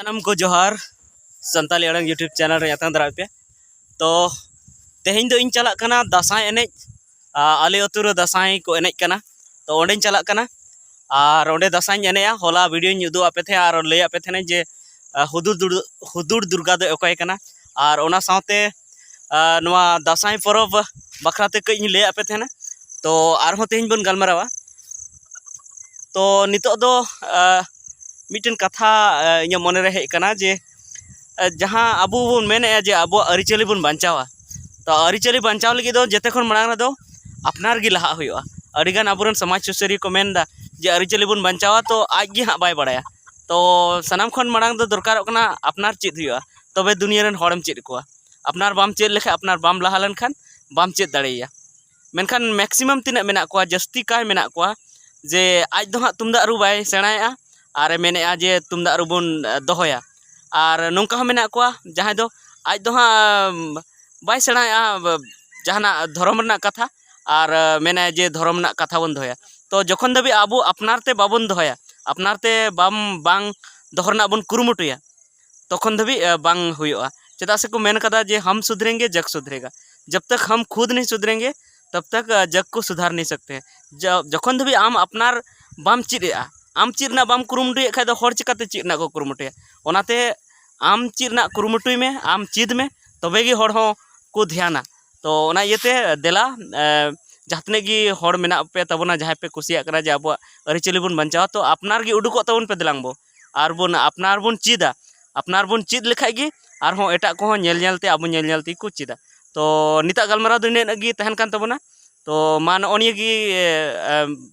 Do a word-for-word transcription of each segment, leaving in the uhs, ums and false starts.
ᱥᱟᱱᱟᱢ ᱠᱚ ᱡᱚᱦᱟᱨ, ᱥᱟᱱᱛᱟᱞᱤ ᱟᱲᱟᱝ YouTube channel ᱨᱮ ᱟᱛᱟᱝ ᱫᱟᱨᱟᱢ ᱯᱮ᱾ ᱛᱚ ᱛᱮᱦᱮᱧ ᱫᱚ ᱤᱧ ᱪᱟᱞᱟᱜ ᱠᱟᱱᱟ ᱫᱟᱸᱥᱟᱭ ᱮᱱᱮᱡ᱾ ᱟ, ᱟᱞᱮ ᱟᱹᱛᱩ ᱨᱮ ᱫᱟᱸᱥᱟᱭ ᱠᱚ ᱮᱱᱮᱡ ᱠᱟᱱᱟ, ᱛᱚ ᱚᱸᱰᱮᱧ ᱪᱟᱞᱟᱜ ᱠᱟᱱᱟ᱾ ᱟᱨ ᱚᱸᱰᱮ ᱫᱟᱸᱥᱟᱭᱤᱧ ᱮᱱᱮᱡᱼᱟ᱾ ᱦᱚᱞᱟ videoᱧ ᱩᱫᱩᱜ ᱟᱯᱮ ᱛᱟᱦᱮᱸᱫ ᱟᱨ ᱞᱟᱹᱭᱟᱫ ᱯᱮ ᱛᱟᱦᱮᱱᱟᱹᱧ ᱡᱮ ᱟ, ᱦᱩᱫᱩᱲ ᱫᱩᱲ- ᱦᱩᱫᱩᱲ ᱫᱩᱨᱜᱟ ᱫᱚᱭ ᱚᱠᱚᱭ ᱠᱟᱱᱟ᱾ ᱟᱨ ᱚᱱᱟ ᱥᱟᱶᱛᱮ ᱟ, ᱱᱚᱣᱟ ᱫᱟᱸᱥᱟᱭ ᱯᱚᱨᱚᱵᱽ ᱵᱟᱠᱷᱨᱟ ᱛᱮ ᱠᱟᱹᱡ ᱤᱧ ᱞᱟᱹᱭᱟᱫ ᱯᱮ ᱛᱟᱦᱮᱱᱟ᱾ ᱛᱚ ᱟᱨᱦᱚᱸ ᱛᱮᱦᱮᱧ ᱵᱚᱱ ᱜᱟᱞᱢᱟᱨᱟᱣᱟ᱾ ᱛᱚ ᱱᱤᱛᱚᱜ ᱫᱚ ᱟ, ᱢᱤᱫᱴᱮᱱ ᱠᱟᱛᱷᱟ ᱟ, ᱤᱧᱟᱹᱜ ᱢᱚᱱᱮᱨᱮ ᱦᱮᱡ ᱠᱟᱱᱟ ᱡᱮ ᱟ, ᱡᱟᱦᱟᱸ ᱟᱵᱚ ᱵᱚᱱ ᱢᱮᱱᱮᱫᱼᱟ ᱡᱮ ᱟᱵᱚᱣᱟᱜ ᱟᱹᱨᱤᱪᱟᱹᱞᱤ ᱵᱚᱱ ᱵᱟᱧᱪᱟᱣᱟ, ᱛᱚ ᱟᱹᱨᱤᱪᱟᱹᱞᱤ ᱵᱟᱧᱪᱟᱣ ᱞᱟᱹᱜᱤᱫ ᱫᱚ ᱡᱚᱛᱚ ᱠᱷᱚᱱ ᱢᱟᱲᱟᱝ ᱨᱮᱫᱚ ᱟᱯᱱᱟᱨ ᱜᱮ ᱞᱟᱦᱟᱜ ᱦᱩᱭᱩᱜᱼᱟ᱾ ᱟᱹᱰᱤᱜᱟᱱ ᱟᱵᱚᱨᱮᱱ ᱥᱚᱢᱟᱡᱽ ᱥᱩᱥᱟᱹᱨᱤᱭᱟᱹ ᱠᱚ ᱢᱮᱱᱫᱟ ᱡᱮ ᱟᱹᱨᱤᱪᱟᱹᱞᱤ ᱵᱚᱱ ᱵᱟᱧᱪᱟᱣᱟ, ᱛᱚ ᱟᱡ ᱜᱮ ᱦᱟᱸᱜ ᱵᱟᱭ ᱵᱟᱲᱟᱭᱟ᱾ ᱛᱚ ᱥᱟᱱᱟᱢ ᱠᱷᱚᱱ ᱢᱟᱲᱟᱝ ᱫᱚ ᱫᱚᱨᱠᱟᱨᱚᱜ ᱠᱟᱱᱟ ᱟᱯᱱᱟᱨ ᱪᱮᱫ ᱦᱩᱭᱩᱜᱼᱟ, ᱛᱚᱵᱮ ᱫᱩᱱᱤᱭᱟᱹ ᱨᱮᱱ ᱦᱚᱲᱮᱢ ᱪᱮᱫ ᱟᱠᱚᱣᱟ᱾ ᱟᱯᱱᱟᱨ ᱵᱟᱢ ᱪᱮᱫ ᱞᱮᱠᱷᱟᱱ ᱟᱯᱱᱟᱨ ᱵᱟᱢ ᱞᱟᱦᱟ ᱞᱮᱱᱠᱷᱟᱱ ᱵᱟᱢ ᱪᱮᱫ ᱫᱟᱲᱮᱭᱟᱭᱟ᱾ ᱢᱮᱱᱠᱷᱟᱱ maximum ᱛᱤᱱᱟᱹᱜ ᱢᱮᱱᱟᱜ ᱠᱚᱣᱟ, ᱡᱟᱹᱥᱛᱤ ᱠᱟᱭ ᱢᱮᱱᱟᱜ ᱠᱚᱣᱟ ᱡᱮ ᱟᱡ ᱫᱚ ᱦᱟᱸᱜ ᱛᱩᱢᱫᱟᱜ ᱨᱩ ᱵᱟᱭ ᱥᱮᱬᱟᱭᱮᱫᱼᱟ ᱟᱨᱮ ᱢᱮᱱᱮᱫᱼᱟ ᱡᱮ ᱛᱩᱢᱫᱟᱜ ᱨᱩ ᱵᱚᱱ ᱫᱚᱦᱚᱭᱟ᱾ ᱟᱨ ᱱᱚᱝᱠᱟ ᱦᱚᱸ ᱢᱮᱱᱟᱜ ᱠᱚᱣᱟ ᱡᱟᱦᱟᱸᱭ ᱫᱚ ᱟᱡ ᱫᱚ ᱦᱟᱸᱜ ᱵᱟᱭ ᱥᱮᱬᱟᱭᱮᱫᱼᱟ ᱡᱟᱦᱟᱱᱟᱜ ᱫᱷᱚᱨᱚᱢ ᱨᱮᱱᱟᱜ ᱠᱟᱛᱷᱟ, ᱟᱨ ᱢᱮᱱᱟᱭ ᱡᱮ ᱫᱷᱚᱨᱚᱢ ᱨᱮᱱᱟᱜ ᱠᱟᱛᱷᱟ ᱵᱚᱱ ᱫᱚᱦᱚᱭᱟ᱾ ᱛᱚ ᱡᱚᱠᱷᱚᱱ ᱫᱷᱟᱹᱵᱤᱡ ᱟᱵᱚ ᱟᱯᱱᱟᱨ ᱛᱮ ᱵᱟᱵᱚᱱ ᱫᱚᱦᱚᱭᱟ, ᱟᱯᱱᱟᱨ ᱛᱮ ᱵᱟᱢ ᱵᱟᱝ ᱫᱚᱦᱚ ᱨᱮᱱᱟᱜ ᱵᱚᱱ ᱠᱩᱨᱩᱢᱩᱴᱩᱭᱟ, ᱛᱚᱠᱷᱚᱱ ᱫᱷᱟᱹᱵᱤᱡ ᱵᱟᱝ ᱦᱩᱭᱩᱜᱼᱟ᱾ ᱪᱮᱫᱟᱜ ᱥᱮ ᱠᱚ ᱢᱮᱱ ᱠᱟᱫᱟ ᱡᱮ ᱦᱟᱢ ᱥᱩᱫᱷᱨᱮᱝᱜᱮ ᱡᱟᱜᱽ ᱥᱩᱫᱷᱨᱮᱜᱟ, ᱡᱟᱵ ᱛᱟᱠ ᱦᱟᱢ ᱠᱷᱩᱫ ᱱᱤ ᱥᱩᱫᱷᱨᱮᱝᱜᱮ ᱛᱟᱵ ᱛᱟᱠ ᱡᱟᱜᱽ ᱠᱚ ᱥᱩᱫᱷᱟᱨ ᱱᱤ ᱥᱟᱠᱛᱮ ᱦᱮ᱾ ᱡᱚᱠᱷᱚᱱ ᱫᱷᱟᱹᱵᱤᱡ ᱟᱢ ᱟᱯᱱᱟᱨ ᱵᱟᱢ ᱪᱮᱫ ᱮᱜᱼᱟ, ᱟᱢ ᱪᱮᱫ ᱨᱮᱱᱟᱜ ᱵᱟᱢ ᱠᱩᱨᱩᱢᱩᱴᱩᱭᱮᱫ ᱠᱷᱟᱡ ᱫᱚ ᱦᱚᱲ ᱪᱤᱠᱟᱹᱛᱮ ᱪᱮᱫ ᱨᱮᱱᱟᱜ ᱠᱚ ᱠᱩᱨᱩᱢᱩᱴᱩᱭᱟ? ᱚᱱᱟᱛᱮ ᱟᱢ ᱪᱮᱫ ᱨᱮᱱᱟᱜ ᱠᱩᱨᱩᱢᱩᱴᱩᱭ ᱢᱮ, ᱟᱢ ᱪᱮᱫ ᱢᱮ, ᱛᱚᱵᱮ ᱜᱮ ᱦᱚᱲ ᱦᱚᱸ ᱠᱚ ᱫᱷᱮᱭᱟᱱᱟ᱾ ᱛᱚ ᱚᱱᱟ ᱤᱭᱟᱹᱛᱮ ᱫᱮᱞᱟ, ᱡᱟᱦᱟᱸ ᱛᱤᱱᱟᱹᱜ ᱜᱮ ᱦᱚᱲ ᱢᱮᱱᱟᱜ ᱯᱮ ᱛᱟᱵᱚᱱᱟ, ᱡᱟᱦᱟᱸᱭ ᱯᱮ ᱠᱩᱥᱤᱭᱟᱜ ᱠᱟᱱᱟ ᱡᱮ ᱟᱵᱚᱣᱟᱜ ᱟᱹᱨᱤᱪᱟᱹᱞᱤ ᱵᱚᱱ ᱵᱟᱧᱪᱟᱣᱟ, ᱛᱚ ᱟᱯᱱᱟᱨ ᱜᱮ ᱩᱰᱩᱠᱚᱜ ᱛᱟᱵᱚᱱ ᱯᱮ ᱫᱮᱞᱟᱝ ᱵᱚ, ᱟᱨ ᱵᱚᱱ ᱟᱯᱱᱟᱨ ᱵᱚᱱ ᱪᱮᱫᱟ᱾ ᱟᱯᱱᱟᱨ ᱵᱚᱱ ᱪᱮᱫ ᱞᱮᱠᱷᱟᱡ ᱜᱮ ᱟᱨᱦᱚᱸ ᱮᱴᱟᱜ ᱠᱚᱦᱚᱸ ᱧᱮᱞ ᱧᱮᱞ ᱛᱮ ᱟᱵᱚ ᱧᱮᱞ ᱧᱮᱞ ᱛᱮᱜᱮ ᱠᱚ ᱪᱮᱫᱟ᱾ ᱛᱚ ᱱᱤᱛᱟᱜ ᱜᱟᱞᱢᱟᱨᱟᱣ ᱫᱚ ᱤᱱᱟᱹᱜ ᱜᱮ ᱛᱟᱦᱮᱱ ᱠᱟᱱ ᱛᱟᱵᱚᱱᱟ᱾ ᱛᱚ ᱢᱟ ᱱᱚᱜᱼᱚ ᱱᱤᱭᱟᱹ ᱜᱮ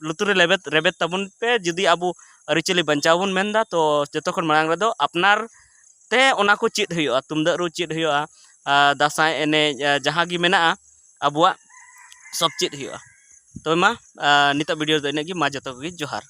ᱞᱩᱛᱩᱨ ᱨᱮ ᱞᱮᱵᱮᱫ ᱨᱮᱵᱮᱫ ᱛᱟᱵᱚᱱ ᱯᱮ ᱡᱩᱫᱤ ᱟᱵᱚ ᱟᱹᱨᱤᱪᱟᱹᱞᱤ ᱵᱟᱧᱪᱟᱣ ᱵᱚᱱ ᱢᱮᱱᱫᱟ᱾ ᱛᱚ ᱡᱚᱛᱚ ᱠᱷᱚᱱ ᱢᱟᱲᱟᱝ ᱨᱮᱫᱚ ᱟᱯᱱᱟᱨ ᱛᱮ ᱚᱱᱟ ᱠᱚ ᱪᱮᱫ ᱦᱩᱭᱩᱜᱼᱟ, ᱛᱩᱢᱫᱟᱜ ᱨᱩ ᱪᱮᱫ ᱦᱩᱭᱩᱜᱼᱟ, ᱫᱟᱸᱥᱟᱭ ᱮᱱᱮᱡ, ᱡᱟᱦᱟᱸ ᱜᱮ ᱢᱮᱱᱟᱜᱼᱟ ᱟᱵᱚᱣᱟᱜ, ᱥᱚᱵ ᱪᱮᱫ ᱦᱩᱭᱩᱜᱼᱟ᱾ ᱛᱚᱵᱮ ᱢᱟ ᱱᱤᱛᱚᱜ video ᱨᱮᱫᱚ ᱤᱱᱟᱹᱜ ᱜᱮ᱾ ᱢᱟ ᱡᱚᱛᱚ ᱠᱚᱜᱮ ᱡᱚᱦᱟᱨ᱾